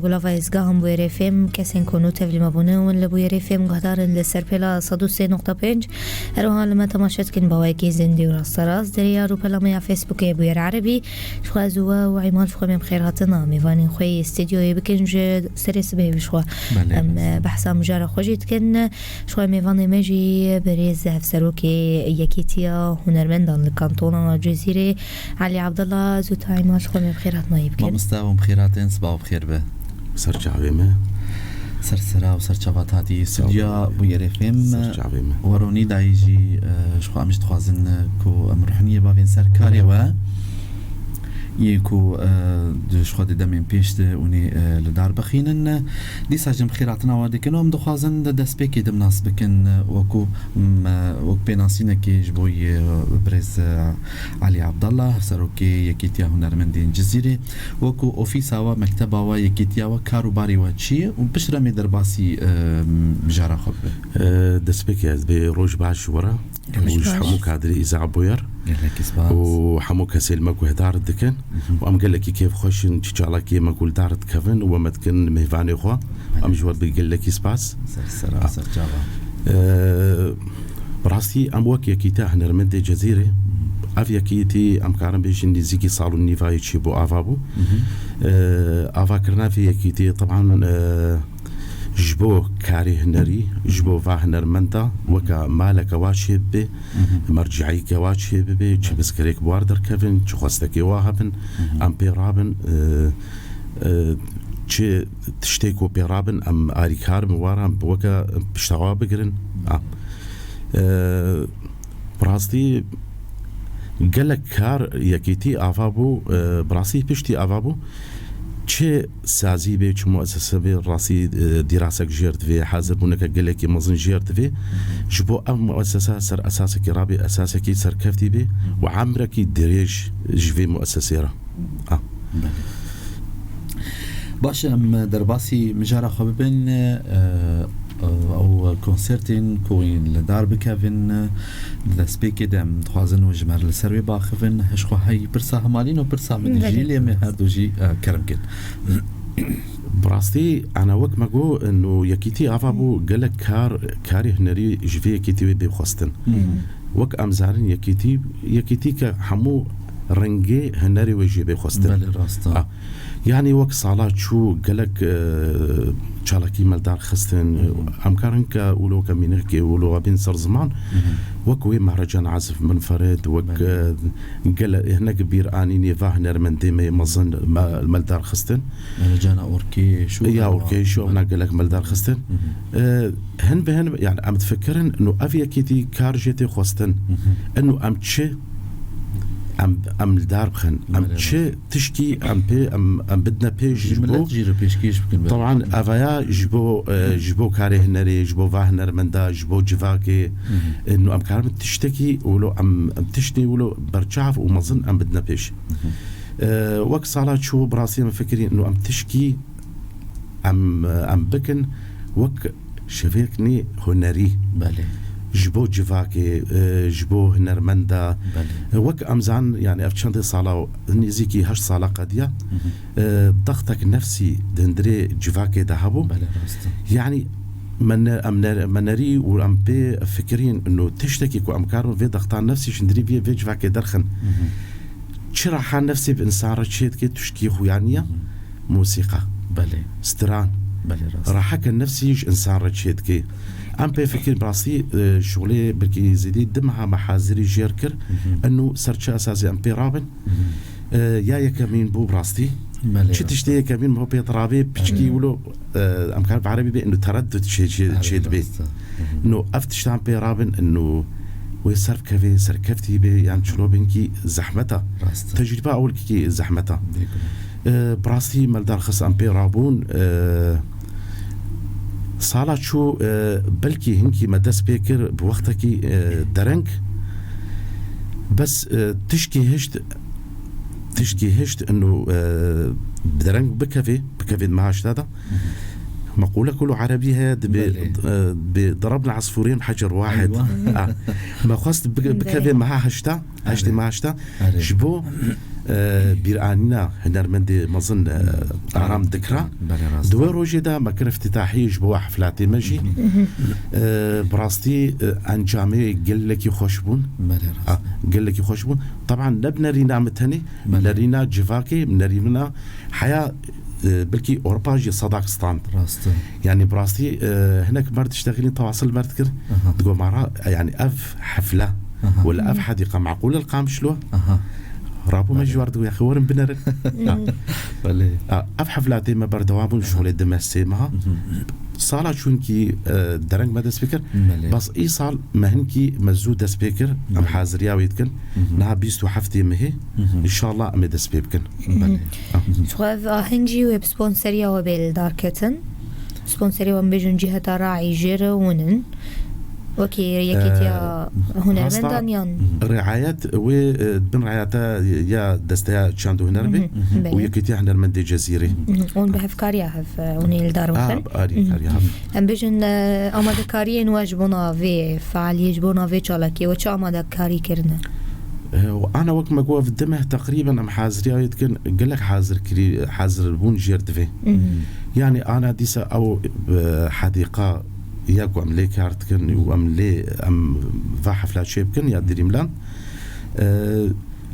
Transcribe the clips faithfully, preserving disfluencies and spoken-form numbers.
Gulava êzgahan Bûyerê F M, kesên ku nû tevlî me bûne û li Bûyerê F M guhdar in li ser pêla sed û sê nokta pênc. Her wiha li me temaşe dikin bi awayekî zindî û rasterast. Derê ya rûpela me ya Facebookê Bûyer Erebî. Ji xwe ez û we û Eyman ji xwe me bi xêr hatina. Mêvanên xwe yê stûdyoyê bikin ji serê sibê bi ji xwe. Belê, Em, belê. Behsa mijara xwe jî dikin. Ji xwe mêvanê me jî birêz hevserokê Yekîtiya Hunermendan li Kantona Cizîrê, Elî Abdullah, zû tayma ji xwe me bi xêr hatmayî bikin. Mamoste, hûn bi xêr hatin, siba bi xêr be. Ser çavê me. Ser sera û ser çava hatî Sağ ol. Stûdyoya Bûyerê F M. Ser çavê me. Weronî dayî jî, e, ji xwe em jî dixwazin, e, ku em ruhniyê bavên ser karê we. Yê ku, e, di ji xwe di demên pêş de hûnê, e, li dar bixînin. Dîsa jî em xêrhatina we dikin û em dixwazin di destpêkê de nas bikin, e, wekû, m, e, wek pênasînekê ji bo yê, e, birêz, e, Elî Abdallah, serokê Yekîtiya Hunermendên Cizîrê, wekû ofîsa we, mekteba we, yekîtiya we, kar û barê we çi ye û piştre em ê derbasî, e, mijara xwe bibe. E, destpêkê ez bê roj baş ji we re. Roj û ji baş. Hemû kadrê Îza Bûyer. Gelekî spas. Û hemû kesê li me guhdar dikin. Mhm. Û em gelekî kêfxweş in, çi çalakiyê me ku li dar dikevin û we me dikin mêvanê xwe. Belê. Em ji we bi gelekî spas. Ser sera, ser çava. Ee, bi rastî em wek Yekîtiya Hunermendê Cezîrê, ev yekîtî em karin bêjin nêzîkî sal û nîvayê çêbû ava bû. Mhm. Ee, avakirina vê yekîtiyê, teban, ee, ji bo karê hunerî, ji bo va hunermenda, weke maleke wa çêbibe, Mhm. merciyeke wa çêbibe, çi Belê. Bizkerek bi war derkevin, çi xwestekê wa hebin, Mhm. em pê rabin, e, e, çi tiştê ku pê rabin, em arîkar bin, wara em weke pişta wa bigirin. A. E, bi rastî gelek kar yekîtî ava bû, e, bi rastî piştî ava bû. Çi sazî bê, çi muesese bê, rastî, e, dîrasek jêr divê, hazirbûneke gelekî mezin jêr divê. Ji bo ev muesese ser esasekî rabê, esasekî serkeftî bê û emrekî dirêj ji vê muesesê re. Ah. Belê. Baş e, em derbasî mijara xwe bibin, e, ew konsertên ku yên li dar bikevin, di destpêkê de em dixwazin û ji me re li ser wê baxivin. Ji xwe hey pirsa hemalîn û pirsa min jî, Belê. Lê me her du jî, e, kerem kin. Bi rastî, ana wek me got, ino yekîtî ava bû, gelek kar, karê hunerî ji vê yekîtî wê bê xwestin. Hmm. Wek em zanin yekîtî, yekîtî ke hemû rengê hunerê wê jê bê xwestin. Belê, rast e. Ha. Yanî wek sala çû gelek, e, çalakî me li dar xistin. Hı hı. Em karin ke wilo ke mînekê wilo we bên ser ziman, Hı hı. wek wê Mehrecan Azif Minferid, wek, Belê. e, gele-, hinek bîr anînê va hunermendê me yê mezin me, me li dar xistin. Merecana Orkêş û Ya Erwa. Orkêş û evna gelek me li dar xistin. Hı hı. E, hin bi hin, yani em difikirin, ino ev yekîtî kar jê tê xwestin. Hı hı. Ino em çi, em, em li dar bixin. Em Belê, çi rast. tişkî em pê, em, em bidine pê ji Ji bo milet jî re pêşkêş bikin, belê. Teban, evaya ji bo, e, ji bo karê hunerê, ji bo va hunermenda, ji bo civakê, Hı hı. e, ino em karin tiştekî wilo, em, em tiştê wilo berçav û mezin em bidine pêş. Hı hı. E, wek sala çû, bi rastî em fikirî, ino em tişkî em, em bikin wek şevêknê hunerî. Belê. Ji bo civakê, e, ji bo hunermenda. Belê. E, wek em zan, yani ev çendê sala, nêzîkî heşt sala qediya, Hı hı. e, dextek nefsî di hundirê civakê de hebû. Belê, rast e. Yani me ne-, em ne-, me nerî û em pê fikirîn, ino tiştekî ku em karin vê dexta nefsî ji hundirî vê, vê civakê derxin. Hı hı. Çi reha nefsê bi insan re çê dike, tişkî xuya niye? Hı hı. Musîqa. Belê. Stran. Belê, rast. Reheke nefsî ji insan re çê dike. Em pê fikir bi rastî, e, şolê belkî zêdî di meha me hazirî jêr kir. Hı hı. Eno ser çi esasê em pê rabin? Hı hı. E, ya yekemîn bû bi rastî. Belê, Çi rast. tiştê yekemîn me pê rabê piçkî Hı. wilo, e, em kar bi erebî bê, eno tereddut çê, çê, Erê, çê dibê. rast. Hı hı. No ev tiştan pê rabin, eno wê serf kevê, serkeftî bê, yan çilo bênkî zehmeta. Rast. Tecrîba ewilkî zehmeta. Bêguman. E, bi rastî me li dar xist em pê rabûn, e, sala çû, e, belkî hinkî me dest pê kir bi wextekî, e, dereng. Bes, e, tişkî hişt, tişkî hişt ino, e, bi dereng bikevê, bikevê di meha hişta de. Hı hı. Meqûle ku li erebî heye, dibê, Belê. e, dibê ضربنا عصفورين بحجر واحد. Eywa. Ha. Me xwest bi-, Belê. bikevê meha hişta, heştê Erê. meha hişta. Erê. Ji bo e, bîranîna hunermendê mezin, e, Aram Dikra. Belê, rast. Di wê rojê de me kir iftîtahî ji bo heflatê me jî. E, bi rastî, e, encamê gelekî xweş bûn. Belê, rast. Ha, gelekî xweş bûn. Teban ne bi nerîna min tenê, Belê. nerîna civakê, nerîna heya, e, belkî Ewropa jî sedak stand. Rast e. Yani bi rastî, e, hinek mer diştexîlîn tewasil mer dikir. Aha. Digo mara, yani ev hefle, Aha. wala ev hedîqa meqûl el qamşlo. Aha. Rabû me Belê. ji war digo, "Yaxê werin binerin." Ha. Belê. Ha, ev heflatê me berdewam bûn, şolê di me sê meha. Mhm. Sala çunkî, e, dereng me dest pê kir. Belê. Bas î sal me hinkî me zû dest pê kir. Em Belê. haziriya wê dikin. Mhm. Niha bîst û heftê mehê. Mhm. Înşallah em ê dest pê bikin. Belê. Ji xwe ev aheng jî wê bi sponseriya we bê li dar ketin. Sponseriya we, em bêjin ciheta Raî jê re hûn in. Wekî yekîtiya Ee, hunermendan rasta yan? Riayet wê, e, bin riayeta ya desteya çand û huner be Mhm. û Belê. yekîtiya hunermendê Cezîrê. Mhm. Hûn bi hevkariya hev, e, hûn ê li dar Ah, bixin? arî, Mhm. arî, ha. Em bêjin, e, amadekariyên we ji bona vê fealiyê, ji bona vê çalakiyê we çi amadekarî kirine? Eh, û ana wek me got, ev di meh teqrîben em haziriya wê dikin, gelek hazirkirî-, hazirbûn jêr divê. Mhm. Yani ana dîsa ew, eh, hedîqa ya ku em lê kar dikin û em lê, em va hefla çê bikin ya Dreamland, eh,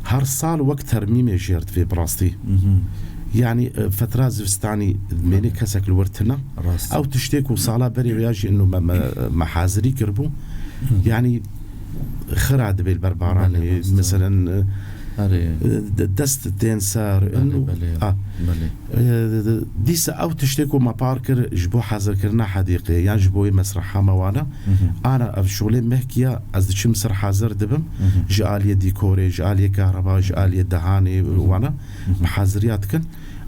her sal wek termîmê jêr divê bi rastî. Mhm. Yani, eh, fetra zivistanî mêne kesek li wir tune. Rast. Ew tiştê ku sala berê wê ya jî ino me, me, me hazirî kiribû. Mhm. Yani, xira dibe li ber baranê, Belê, rast e. meselen, e, Erê. e, de-, dest tên ser, Belê, ino, belê, a, belê. e, dîsa ew tiştê ku me par kir ji bo hazirkirina hedîqê, yan ji bo wê mesreha me wana, Mhm. ana ev şolê mehkiya ez diçim ser hazir dibim, Mhm. ji aliyê dîkorê, ji aliyê kahreba, ji aliyê dehanê, Mhm. wana, Mhm. me haziriya dikin.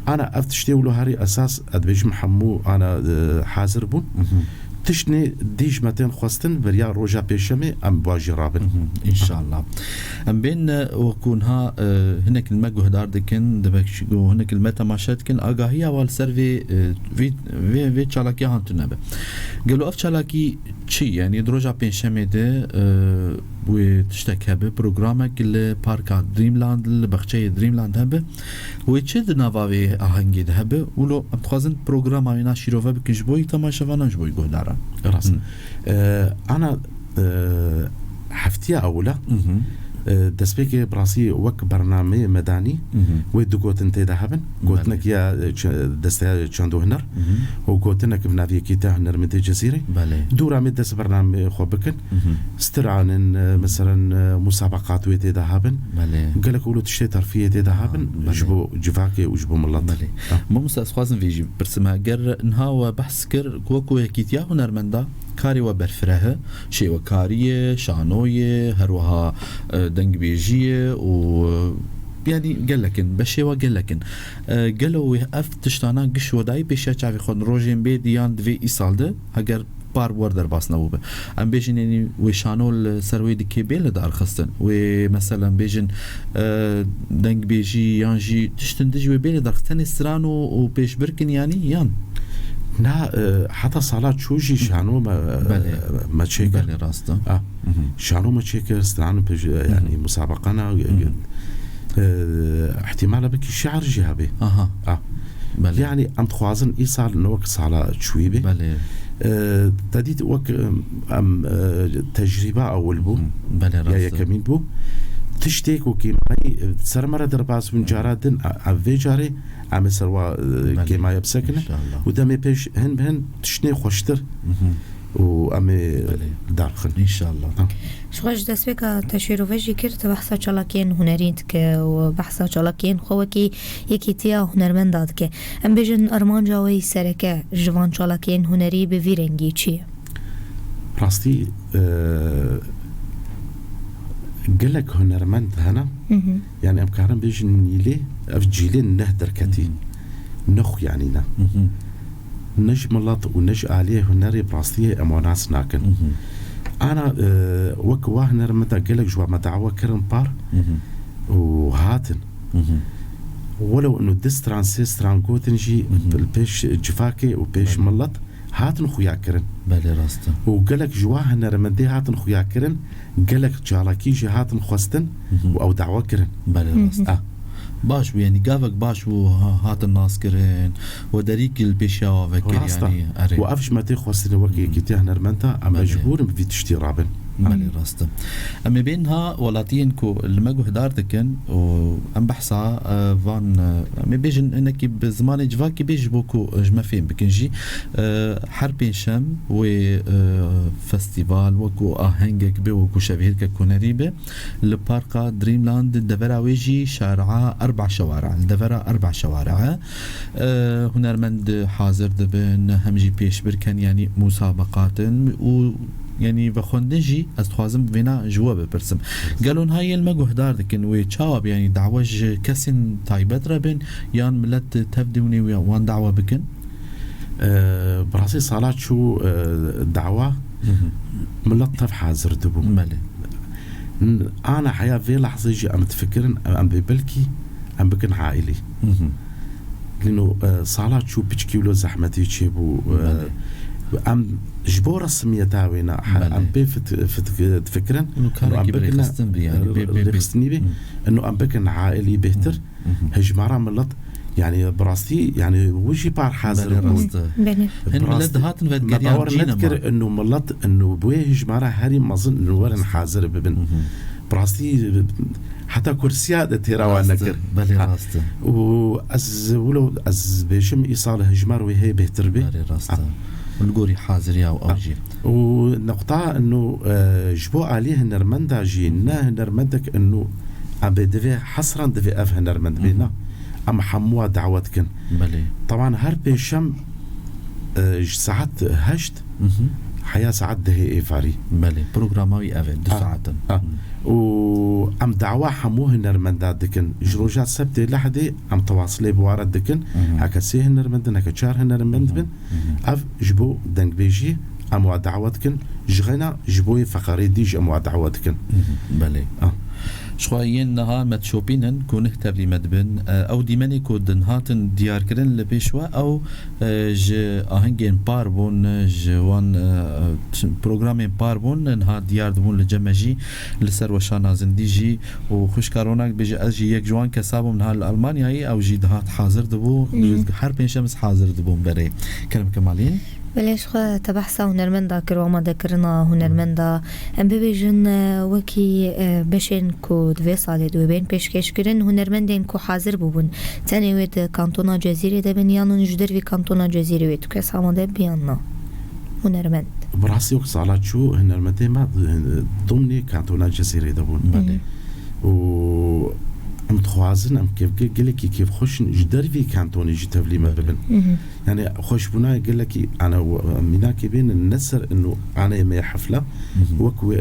Ana ev tiştê wilo herî esas, ez dibêjim hemû ana, e, hazir bûn. Mhm. Tiştnê dîj me tên xwestin, beriya roja pêşemê em bi wa jî rabin. Mhm. Înşallah. Em bên, e, wekû niha, e, hinek li me guhdar dikin, demek ji ku hinek li me temaşe dikin, agahiya wan li ser vê, e, vê, vê, vê çalakiya han tune be. Gelo ev çalakî çi? Yani di roja pênşemê de, e, wê tiştek hebe, programek li parka Dreamland, li baxçeyê Dreamland hebe. Wê çi di nava vê ahengê de hebe? Wilo em dixwazin programa wê na şîrove bikin ji bo yî temaşevanan, ji bo yî guhdaran. Rast. Hı. Ee, ana, e, heftiya ewila, Hı hı. e, destpêkê bi rastî wek bernameyê medanî Hı hı. wê du gotin tê de hebin. Gotinek Belê. ya, e, ç-, desteya çand û huner Hı hı. û gotinek bi navê Yekîtiya Hunermendê Cezîrê. Belê. Dûra me dest bernameyê xwe bikin. Hı hı. Stiranin, e, meselen, e, musabeqat wê tê de hebin. Belê. Gelek wilo tiştê terfiyê tê de hebin. Ha, belê. Ji bo civakê û ji bo milet. Belê. Ha. Mamoste, ez xwazim vê jî pirsim. Ger niha we behs kir, ku wekû yekîtiya hunermenda, karê we berfireh e, şêwekariyê, şanoyê, her wiha, e, dengbêjiyê û, e, yanî gelekin, beşê we gelekin. E, gelo wê ev tiştana giş we dayî pêşiya çavê xwe rojên bê diyan divê îsal de, heger par wer derbas nebûbe. Em bêjin, yanî wê şano li ser wê dikê bê li darxistin. Wê, meselen, bêjin, e, dengbêjî yan jî tiştin dij wê bê li darxistin. Tenê stran û, û pêşbirkin, yanî, yan? Na, e, heta sala çû jî şano me, Belê. me çêkir. Belê, rast e. Ah, Mhm. şano me çêkir, stran pêş, e, yanî Mhm. musabeqana, e, Mhm. e, ihtimala belkî şiir jî hebe. Aha. Ah. Belê. Yanî em dixwazin îsal ne wek sala çûyî be. Belê. E, te dît wek, em, em, e, tecrîba ewil bû. Mhm. Belê, Ya rast e. yekemîn bû. Tiştê ku kêmayî, e, ser me re derbas bûn, Belê. cara din, e, ev vê carê em ê ser wa, e, Belê. kêmaya bisekine. Înşallah. Û demê pêş hin bi hin tiştê xweştir Mhm. û em ê Belê. darxin. Înşallah. Ha. Ji xwe ji destpêka te şêrove jî kir, tu behsa çalakiyên hunerî dike û behsa çalakiyên xwe wekî yekîtiya hunermenda dike. Em bêjin armanca wê yî sereke ji van çalakiyên hunerî bi vî rengî çi ye? Rastî, e, gelek hunermend hene. Hı hı. Yani em karin bêjin nîlê, ev cîlê neh derketî. Hı hı. Neh xuyanî ne. Hı hı. Ne ji milet û ne ji aliyê hunerê bi rastiyê em wan nas nakin. Hı hı. Ana, e, wek wa hunermenda gelek ji wan me dawa kirin par Hı hı. û hatin. Hı hı. Welew ino du stran, sê stran gotin jî Hı hı. li pêş civakê û pêş Belê. milet hatin xuya kirin. Belê, rast e. Û gelek ji wa hunermendê hatin xuya kirin, gelek çalakî jî hatin xwestin Hı hı. û ew dawa kirin. Belê, Hı hı. rast e. Ah. Baş bû, yanî gavek baş bû, ha-, hatin naskirin, we derî kil pêşiya we vekir, Rast e. Yanî, erê. Û ev ji me tê xwestin wek Hı hı. yekîtiya hunermend e, em Belê. mecbûr in bi vî tiştî rabin. Belê, rast e. Em ê bên ha welatiyên ku li me guhdar dikin û em behsa, e, van, e, em ê bêjin hinekî bi zimanê civakî bê ji bo ku ji me fêm bikin jî. E, her pênşem wê, e, festîval wekû ahengek bê, wekû şevhêrkek hunerî be. Li Parka Dreamland devera wê jî şaria erba şewara, li devera erba şewara e, hunermend hazir dibin, hem jî pêşbirken, yanî musabeqatin û yanî vexwendin jî ez dixwazim vêna ji we bipirsim. Gelo niha yên me guhdar dikin wê çawa be, yanî dawa ji kesên taybet re bin yan milet tev dî hûnê wê wan dawa bikin? Ee, bi rastî sala çû, e, dawa Hı hı. milet tev hazir dibû. Belê. N-, ana heya vê lehzê jî em difikirin, em bê belkî em bikin aîlî. Hı hı. Lino, e, sala çû piçkî wilo zehmetî çêbû, e, Belê. em ji bo resmiyeta wê ne, he, Belê. em pê fit-, fit-, difikirin, Û ino em karekî bi bikin, rêxistin bî, yanî, e, bê, bê, bê. rêxistinî bî, Hı. ino em bikin aîlî bêhtir. Hı hı. Hejmara milet, yanî bi rastî, yanî wî jî par hazir Belê, bûn. rast e. Belê. Hin Bi milet rastî, dihatin me vedigeriyan bawer cî nema. nedikir ino milet, ino bi wê hejmara herî mezin ino werin hazir bibin. Hı hı. Bi rastî, heta kursiya de têra wan Rast e. nekir. Belê, Ha. rast e. Û ez wilo, ez bêjim îsal hejmar wê hê bêhtir bê. Belê, rast Ha. e. Li gorî haziriya û ew Ha. jî. Û nokta ino, e, ji bo alî hunermenda jî, ne hunermendek ino em bê divê hesran divê ev hunermend bê, Hı hı. ne. Em hemû dawet kin. Belê. Teban her pêşem, e, ji saet heşt Hı hı. heya saet dehê êvarî. Belê. Programa wî ev e, du Ha, saetin. ha. Hı. Û em dawa hemû hunermenda dikin. Ji Hı. roja sebtê lehdê em tewasilê bi wara dikin. Hı hı. Heke sê hunermend in, heke çar hunermend Hı hı. bin. Hı hı. Ev ji bo dengbêjî em wa dawet kin. Ji xeyna ji bo yê feqerê dî jî em wa dawet kin. Hı hı. Belê. Ah. Ji xwe yên niha me dişopînin ku neh tevlî me dibin. E, ew dîmenê ku din hatin diyarkirin li pêş we, ew, e, ji ahengên par bûn, ji wan, e, ç-, programên par bûn, niha diyar dibûn li cem me jî, li ser weşana zindî jî û xwişka Ronak bêje, ez jî yek ji wan kesa bûm niha li Almanyayê, ew jî dihat hazir dibû, Hı. her pênc şems hazir dibûm berê. Kerem Kemalî. Belê, ji xwe te behsa hunermenda kir û amadekirina hunermenda. Em bibêjin, e, wekî, e, beşên ku di vê salê di wê bên pêşkêşkirin, hunermendên ku hazir bûbûn, tenê wê di kantona Cezîrê de bin, yan hûn ji dervî kantona Cezîrê wê tu kes amade bi yan na? Hunermend. Bi rastî wek sala çû hunermendê me, e, domnê kantona Cezîrê de bûn. Belê. Hı. Û em dixwazin, em kêfge-, gelekî kêfxweş in, ji dervî kantonê jî tevlî me Belê. bibin. Hı hı. Yani xweşbûna gelekî, ana, w-, mînakê bên ne ser ino aneyê me hefla, Hı hı. wek wê,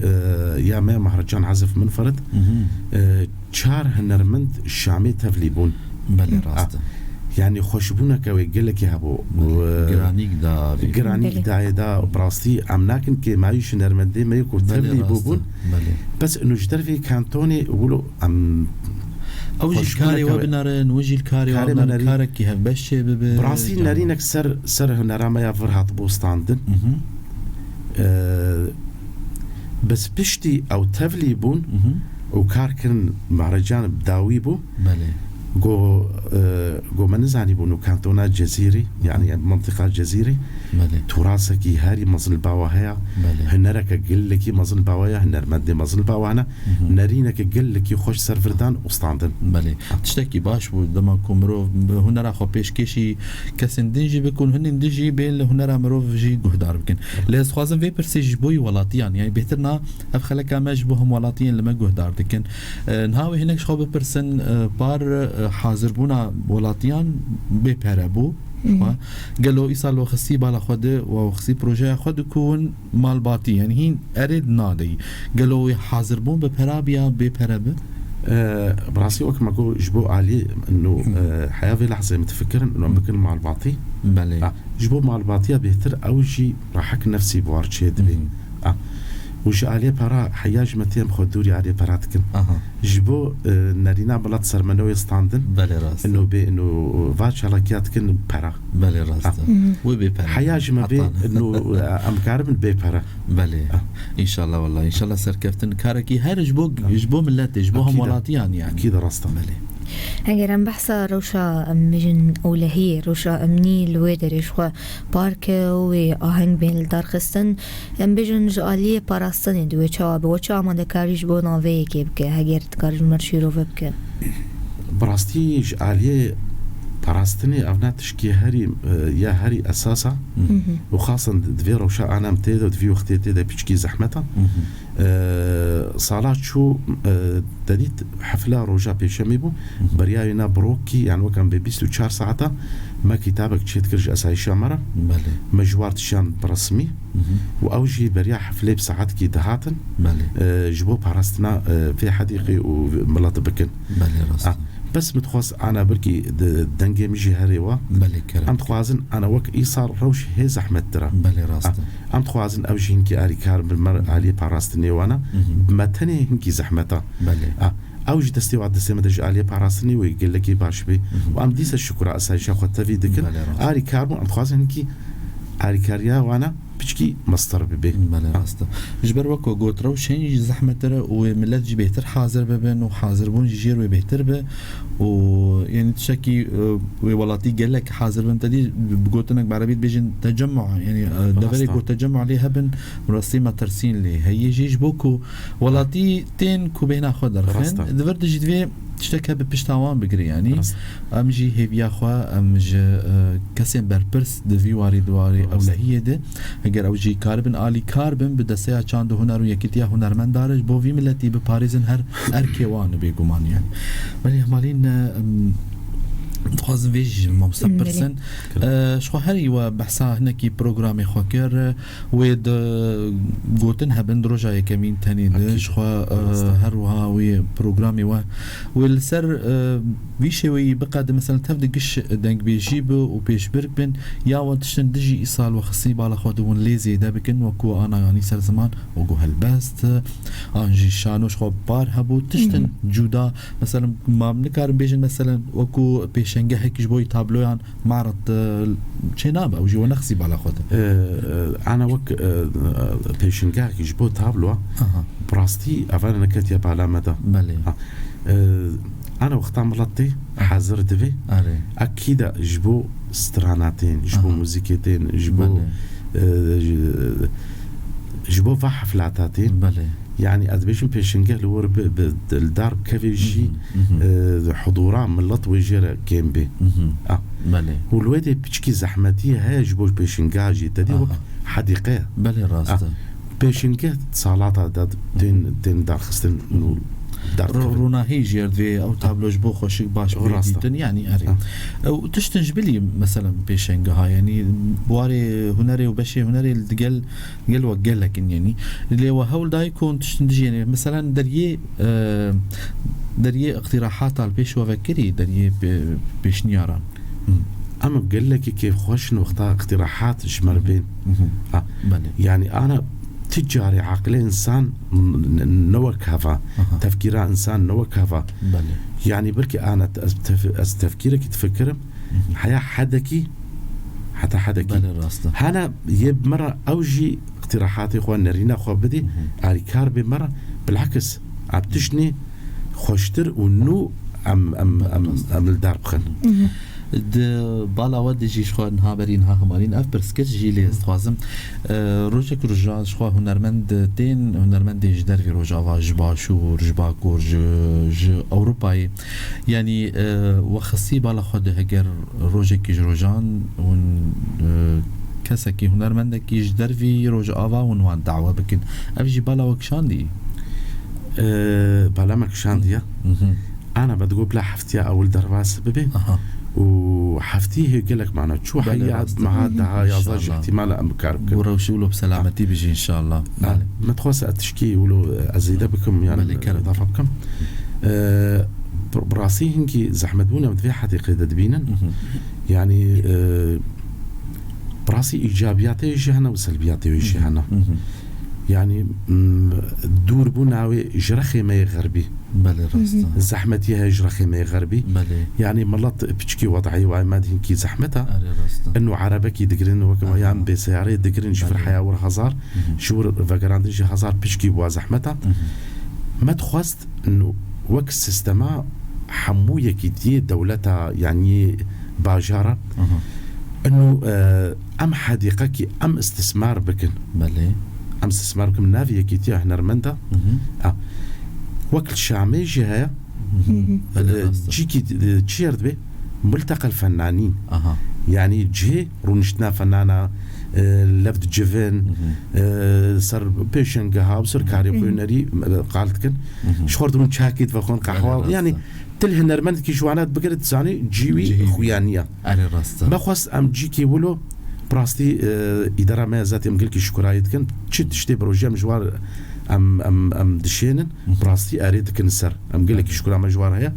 e, ya me Mahrecan Azif Minferit, Hı hı. e, çar hunermend Şamê tevlî bûn. Belê, rast e. Ah, yani xweşbûneke wê gelekî hebû. Belê. E, Giranîk da vê. Giranîk Belê. dayê da, bi rastî em nakin kêmayî ji hunermendê me yê ku Belê, tevlî rast e. bûbûn. Belê. Bes ino ji dervê kantonê wilo em Ew jî xweşbûneke karê we we binerin, we jî li karê we karê binerin, binerin. karekî hevbeş çê bibe. Bi rastî Can. nerînek ser, ser hunera me ya vir hatibû standin. Mhm. Ee, bes piştî ew tevlî bûn Mhm. û kar kirin, Mahrecan bi dawî bû. Belê. Go, e, go me nizanîbû no kantona Cezîrê, yani Mhm. mentiqa Cezîrê. Belê. Turasekî herî mezin li bawa heye. Belê. Hunereke gelekî mezin li bawa ye, hunermendê mezin li bawa hene. Mhm. Nerîneke gelekî xweş ser vir dan û standin. Belê. Tiştekî baş bû, dema ku mirov bi hunera xwe pêşkêşî kesên din jî bikin, hinên din jî bên li hunera mirov jî guhdar bikin. Lê ez dixwazim vê pirsê ji bo yî welatiyan, yani bêhtir na ev xeleka me ji bo hemwelatiyên li me guhdar dikin. E, niha wê hinek ji xwe bipirsin, e, par, e, hazirbûna welatiyan bê pere bû. Mhm. Xwe. Gelo îsal we xistî bala xwe di, we xistî projeya xwe di ku hûn malbatî, yani hîn erê nadeyî. Gelo wê hazir bûn bi pera bi ya bê pere bi? Ee, bi rastî wek me got, ji bo alî no, Hı. e, heya vê lehzê min difikirin, no Hı. bikin malbatî. Belê. Ha, ji bo malbatiya bêhtir ew jî rahek nefsî bi war çê dibê. Hı hı. Ha. Û ji aliyê pera, heya ji me têm xwe dûrî aliyê pera dikin. Aha. Ji bo, e, nerîna milet ser me newê standin. Belê, rast. Ino bê, ino va çalakiya dikin pera. Belê, rast Ha. e. Hı hı. Wê bê pere. Heya ji me bê, Heta ino, e, em karibin bê pere. Belê. Ha. Înşallah, wallah. Înşallah serkeftin. Karekî her ji bo, Ha. ji bo miletê, ji bo Akîd e. hemwelatiyan yani. Akîd e, rast e. Belê. Eger em behsa rewşa, em bijin ewlehiyê, rewşa emnî li wê derê ji xwe parke û wê aheng bên li dar xistin, em bijin ji aliyê parastinê di wê çawa be, we çi amadekarî ji bo navê yekê bike, heger dikare ji me re şîrove bike? Bi rastî ji aliyê parastinê ev ne tişkî herî, e, ya herî esas a. Hı hı. Û xasan di, di vê rewşa ana em tê de, di vî wextê tê de piçkî zehmet a. Hı hı. E, sala çû, e, te dît hefla roja pêşemê bû. Hı hı. Beriya wî na birokî, yani wek em bê bîst û çar saeta me kitabek çêdikir ji esayîşa me re. Belê. Me ji war tişan bi resmî. Hı hı. Û ew jî beriya heflê bi saetkî dihatin. Belê. E, ji bo parastina, e, vê hedîqê û milet bikin. Belê, rast. Ah, bes min dixwest ana birkî de-, dengê min jî herê wa. Belê, kerem. Em dixwazin ana wek îsal rewş hê zehmettir e. Belê, rast. Ah, em dixwazin ew jî hinkî alîkar bin, me aliyê parastinê wana. Hı hı. Me tenê hinkî zehmet e. Belê. Ah, ew jî destê wa destê me de ji aliyê parastinê wê gelekî baş bê. Hı hı. Û em dîsa şukura esayîşa xwe tevî dikin. Belê, rast. Alîkar bû, em dixwazin hinkî alîkariya wana piçkî mestir bibe. Belê, rast e. Ji ber wek ku got, rewş hîn jî zehmettir e û wê milet jî bêhtir hazir bibin û hazirbûn jî jêr wê bêhtir be û, yanî, tiştekî, e, wê welatî gelek hazir bin. Te dî bi gotinek bi erebî dibêjin tecemmu, yanî, e, deverê ku tecemmu lê hebin, rastî metirsîn lê heye jî, ji bo ku welatî tên ku bêhna xwe derxin, rast e, di vir de jî divê tiştek hebe pişta wan bigire, yanî. Rast. Em jî hêviya xwe, em ji, e, kesên berpirs di vî warî, di warî ewlehiyê de, heger ew jî karibin alîkar bin bi Desteya Çand û Huner û Yekîtiya Hunermendan re ji bo vî miletî biparêzin her erkê wan, bêguman, yanî. Belê, Hemalîn, e, em, dixwazin vê jî ji mamoste bipirsin. Belê. E, ji xwe herî we behsa hinekî programê xwe kir, e, Wê di gotin hebin di roja yekemîn tenê de. Ekîd. Ji xwe, e, rast e, her wiha wê programê we, wê li ser, e, vî şêweyî biqedin, mesela tev di giş dengbêjî bi û pêşbirk bin, ya we tiştin dijî îsal we xistî bala xwe di hûn lê zêde bikin, wekû ana yanî ser ziman, wekû helbest, an jî şano ji xwe par hebû, tiştin, hı hı, cuda, mesela, ma nikarin bêjin, mesela, wekû pêşengehek ji bo tabloyan, Maret, e, çênabe, ew jî we nexisî bala xwe de. E, e, ana wek, e, e, pêşengehekî ji bo tabloa, aha, bi rastî eva neketiye bala me de. Belê. Ha. E, ana wexta milet tê, aha, hazir divê. Erê. Ekî de ji bo strana tên, ji bo, aha, muzîkê tên, ji bo, belê, e, ji, ji bo va heflata tên. Belê. Yani, ez dibêjim pêşengeh li wir bi, bi, li dar bikevê jî, mhm, mhm, e, hudûra milet wê jê re kêm bê. Mhm. Ah. Belê. Û li wê de piçkî zehmetî heye ji bo pêşengeh jî. Te dî wek, aha, hedîqe. Belê, rast e. Ah. Pêşengeh salata de tên, mhm, tên darxistin û dar dikevin. Ro-, ronahî jê re divê ew tablo ji bo xweşik baş bê dîtin. Rast e. Yani, erê. Ah. Ew tiştin ji bilî, mesela, pêşengeha, yani, warê hunerê û beşê hunerê li digel Gel we gelek in, yanî. Lê we hewl dayî ku hûn tiştin dijî, yanî, meselen, deriyê, e, deriyê iqtîrahata li pêş we vekirî, deriyê pê-, pêşniyaran. Hı. Em gelekî kêfxweş in wexta iqtîrahat ji me re bên. Hı hı. Ha. Belê. Yanî, ana ti carê aqilê insan n-, n-, ne wek heva. Aha. Tefkîra insan ne wek heva. Belê. Yanî, belkî ana te-, ez tef-, ez tefkîrekî difikirim. Hı hı. Heya hedekî, heta hedekî. Belê, rast e. Hene yê bi me re ew jî iqtîrahatê xwe, nerîna xwe bidî, hı hı, alîkar bê me re. Bilakis, em tiştnê xweştir û nû em, em, belê, em, rast e, em li dar bixin. Hı hı. Di bala we de jî ji xwe niha berî niha Hemalîn ev pirs kir jî, lê ez dixwazim, e, rojek rojan ji xwe hunermend tên, hunermendên ji dervî Rojava, ji Başûr, ji Bakur, ji, ji Ewropayê, yanî, e, we xistî bala xwe de heger rojekî ji rojan hûn, e, kesekî hunermendekî ji dervî Rojava hûn wan dawe bikin. Ev jî bala we kişandî? E, bala me kişandiye. Hı hı. Ana me digot bila heftiya ewil derbas bibe. Aha. Û heftî hê gelek mana çû. Belê, heya rast e. Meha, hı hı, daha yazda jî, inşallah, îhtîmal e em bi kar bikin. Bo rewşî wilo bi selametî bijî inşallah. Ha. Belê. Me dixwest ez tişkî wilo ez zêde bikim, yani, belê, kerem, îdafe bikim. E, bi, bi rastî hinkî zehmet bûn em di vê hedîqê de dibînin. Hı hı. Yani, e, bi rastî îcabiyatê jî hene û selbiyatê jî hene. Hı hı. Yani, m, dûr bûna wê ji rexê me yê xerbî. Belê, rast e. Hı hı. Zehmetî heye ji rexê me yê xerbî. Belê. Yani, milet piçkî wedayî wayê me de hinkî zehmet e. Erê, rast e. Ino erebekî digirin, wek, aha, yan bê seyareyê digirin, ji vir, belê, heya wir hezar, hı hı, ji wir vegerandin jî hezar piçkî bûa zehmet e. Hı hı. Me dixwest, ino wek sîstema hemû yekîtiyê dewleta, yanî bajara, Aha. inu, e, em hedîqekî em istismar bikin. Belê. Em istismar bikin, navê yekîtiya hunermenda. Hı hı. Ha. Wek li Şamê jî heye. Hı hı. E, Belê, rast e. Cîkî, e, çi yer dibe? Multeqel fennanîn. Aha. Yanî cihê rûniştina fennana, e, lev dicivin, Hı hı. e, ser pêşengeha û ser karê Hı hı. xwe hunerî, e, qal dikin. Hı hı. Ji xwe dibin çakî divexwin, Belê, qehwa, rast yanî e. Til hunermendekî ji wana bigire dizanî cî wî Cihê wî. Xuya niye. Erê rast e. Me xwest em cîkî wilo, bi rastî, e, îdara me ya zatî em gelkî şukurayê dikin. Çi tiştê bi rojê em ji war em, em, em dişênin, Hı hı. bi rastî erê dikin ser. Em gelekî Hı hı. şukura me ji war heye.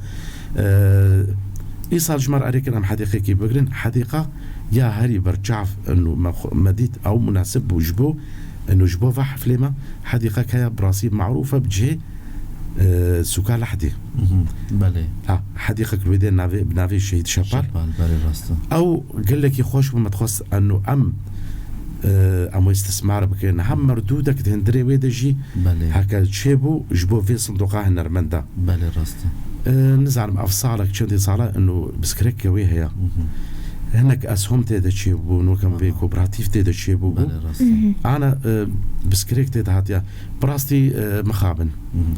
E, îsal ji me re erê kirin em hedîqekî bigirin. Hedîqa ya herî berçav inu me xwe, me dît ew munasib bû ji bo, inu ji bo va heflê me hedîqek heye bi rastî marûf e bi cihê, e, sûka Lehdê. Mhm. Belê. Ha, hedîqek li wê de navê, bi navê Şehîd Şepal. Şepal, belê rast e. Ew gelekî xweş bû, me dixwest eno em, e, em wê istismar bikin. Hem merdûdek di hundirê wê de jî Belê. heke çêbû ji bo vê sindoqa hunermenda. Belê rast e. E, nizanim ev salek çendê sala eno biskirek ke wê heye. Mhm. Hinek eshom tê de çêbû, nokem vê Aha. kooperatîf tê de çêbû bû. Belê rast e. Mhm. Ana, e, biskirek tê de hatiye. Bi rastî, e, mixabin. Mhm.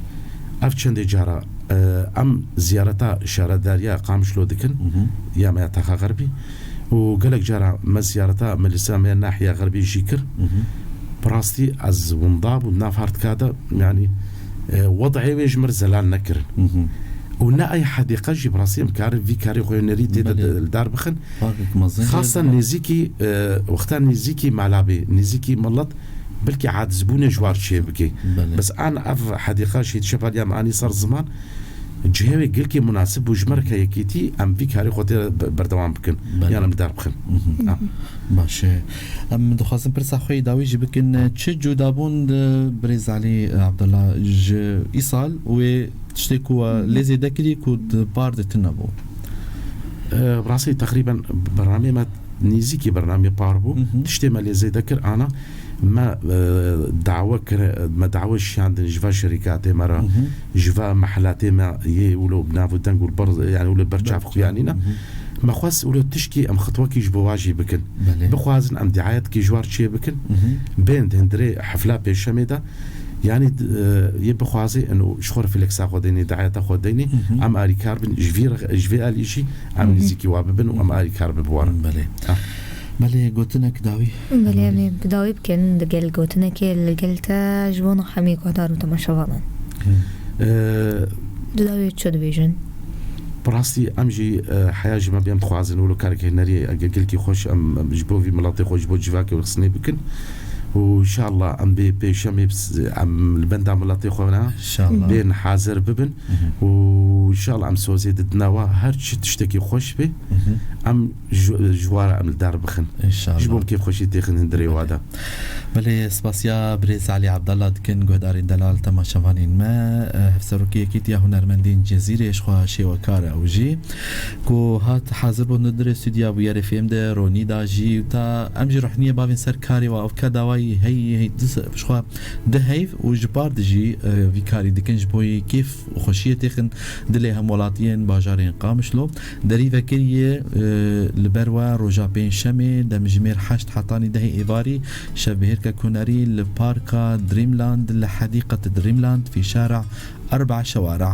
Ev çendê cara, e, em ziyareta şaredariya Qamişlo dikin, Mhm. ya me ya Taxa Xerbî. Û gelek cara me ziyareta melisa me ya nahiya Xerbî jî kir. Mhm. Bi rastî ez winda bûm, nav hertika de, yanî, e, wed'ê wê ji mir zelal nekirin. Mhm. Û ne ey hedîqe jî bi rastî em karin vî karê xwe hunerî tê de Belê. li dar bixin. Parkek mezin Xasen jî. nêzîkî, e, wexta nêzîkî mala bê, nêzîkî milet, belkî acizbûnê ji war çê bike. Belê. Bes an ev hedîqa Şehîd Şepal ya me anî ser ziman, cihê wê gelkî munasib bû ji me re ke yekîtî em vî karê xwe tê re be-, berdewam bikin. Belê. Yan em li dar bixin. Mhm. Ha. Baş e. Em dixwazin pirsa xwe yê dawî jî bikin. Çi cudabûn di Birêz Elî Abdullah ji îsal wê tiştê ku we Mhm. lê zêde kirî ku di par de tune bû? E, bi rastî teqrîben bernameyê me nêzîkî bernameyê par bû. Mhm. Tiştê me lê zêde kir, ana me, e, dawe kir, me dawe şiyandin ji va şerîkatê me re, Mhm. ji va mehelatê me yê wilo bi nav û deng û li ber, yani wilo ber çav Ber xuyanî ne. çav. Mhm. Me xwest wilo tişkî em xitwekî ji bo wa jî bikin. Belê. Bixwazin em diayetkî ji war çê bikin. Mhm. Bên di hundirê hefla pêşemê de. Yanî, e, yê bixwaze eno ji xwe refleksa xwe deynê, dayeta xwe deynê, Mhm. em alîkar bin, ji vî re, ji vê alî jî em Mhm. nêzîkî wa bibin û em alîkar bibwarin. Belê. Ha. Belê, gotinek dawî. Belê, em ê bi dawî bikin, di gel gotinekê li gel te ji bo hemî guhdar û temaşevanan. Hı. E, Di dawî çi dibêjin? Bi rastî em jî, e, heya ji me bê em dixwazin wilo kareke hunerî, e, gelkî xweş em, em ji bo vî miletê xwe, ji bo civakê xisnê bikin. Û înşallah em bê pêşemê bs-, em li benda miletê xwe ne İnşallah. bên hazir bibin. Hı hı. Û înşallah em sozê didine wa her çi tiştekî xweş bê. Hı hı. Em ji, ji wa re em li dar bixin. İnşallah. Ji bo em kêfxweşî têxin hundirê wa de. Belê, spasiya birêz Elî Abdallah dikin, guhdarên delal, temaşevanên me. Hevserokê Yekîtiya Hunermendên Cezîrê ji xwe şêwekar e ew jî. Ku hat hazir bû hundirê stûdya bûyerê fêm de, ronî da jî, ta em jî ruhniyê bavên ser karê we, ev ke dawayî hey, hey, dis-, ji xwe di heyv û ji par de jî, e, vî karî dikin, ji bo yê kêf û xweşiyê têxin dilê hemwelatiyên bajarên Qamişlo. Derî vekirî ye, e, li ber we roja pêncşemê demjimêr heşt hetanî dehê êvarî şevbihêrkek hunerî li Parka Dreamland li Hedîqet Dreamland fî şara Erba Şewara.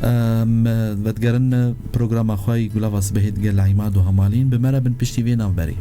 Em vedigerin programa xwe yî Gulava Sibehê digel Îmad û Hemalîn. Bi me re bin piştî vê navberê.